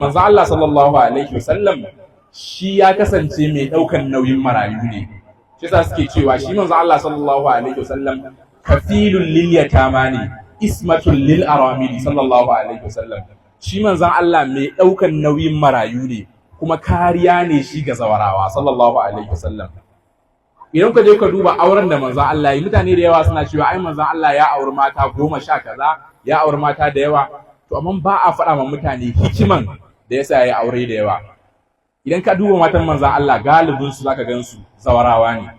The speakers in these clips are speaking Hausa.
Manzo Allah sallallahu alaihi wasallam shi ya kasance mai daukan nauyin marayu ne. Shi yasa suke cewa shi manzo Allah sallallahu alaihi wasallam kafilul lil yatama ne, ismatul lil aramili, sallallahu alaihi wasallam. Shi manzon Allah mai daukan nauyin marayu ne, kuma kariya ne shi ga zawarawa, sallallahu alaihi wasallam. Idan ka je ka duba auren da manzon Allah yi, mutane da yawa suna cewa ai manzon Allah ya auri mata 10 kaza, ya auri mata da yawa. To amma ba a faɗa ma mutane hikiman da yasa ya aure da yawa. Idan ka duba matan manzon Allah, galibin su zaka gansu zawarawa ne,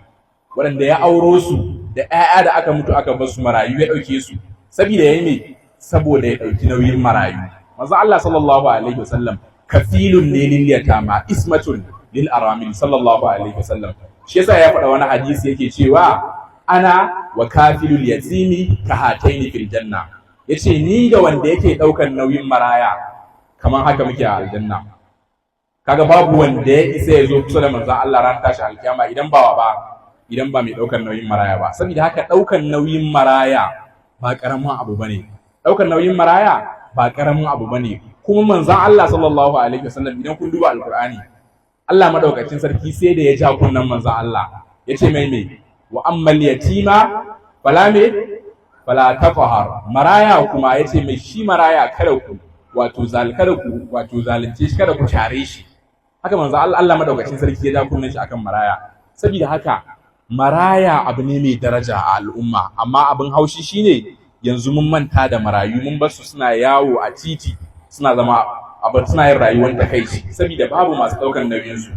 waɗanda ya auro su da ƴaƴa da aka mutu aka bar su marayu, ya ɗauke su saboda yayi me? Saboda ya ɗauki nauyin marayu. Manzon Allah sallallahu alaihi wasallam kafilun ne lil yatama, ismatun lil aramil, sallallahu alaihi wasallam. Shi yasa ya faɗa wani hadisi yake cewa ana wa kafilul yatimi ka hataini fil janna. Yace ni da wanda yake ɗaukan nauyin maraya kamar haka muke a aljanna. Kaga babu wanda ya isa ya zo kusa da manzon Allah ran tashi alkiyama idan ba mai ɗaukan nauyin maraya ba. Saboda haka ɗaukan nauyin maraya ba karamin abu bane. Ɗaukan nauyin maraya ba karamin abu bane. Kuma manzon Allah sallallahu alaihi wasallam, idan kun duba Alqur'ani, Allah madaukakin sarki sai da ya ja kunnan manzon Allah, ya ce mai me? Wa ammal yatima fala me? Fala taqhar. Maraya kuma ya ce mai shi maraya kada ku wato zal kada ku wato zalunce shi, kada ku tare shi. Haka manzon Allah, Allah madaukakin sarki ya ja kunnan shi akan maraya. Saboda haka maraya abu ne mai daraja a al'umma, amma abin haushi shine yanzu mun manta da marayu, mun bar su suna yawo a titi, suna zama abin, suna yin rayuwar takaici saboda babu masu ɗaukar nauyin su.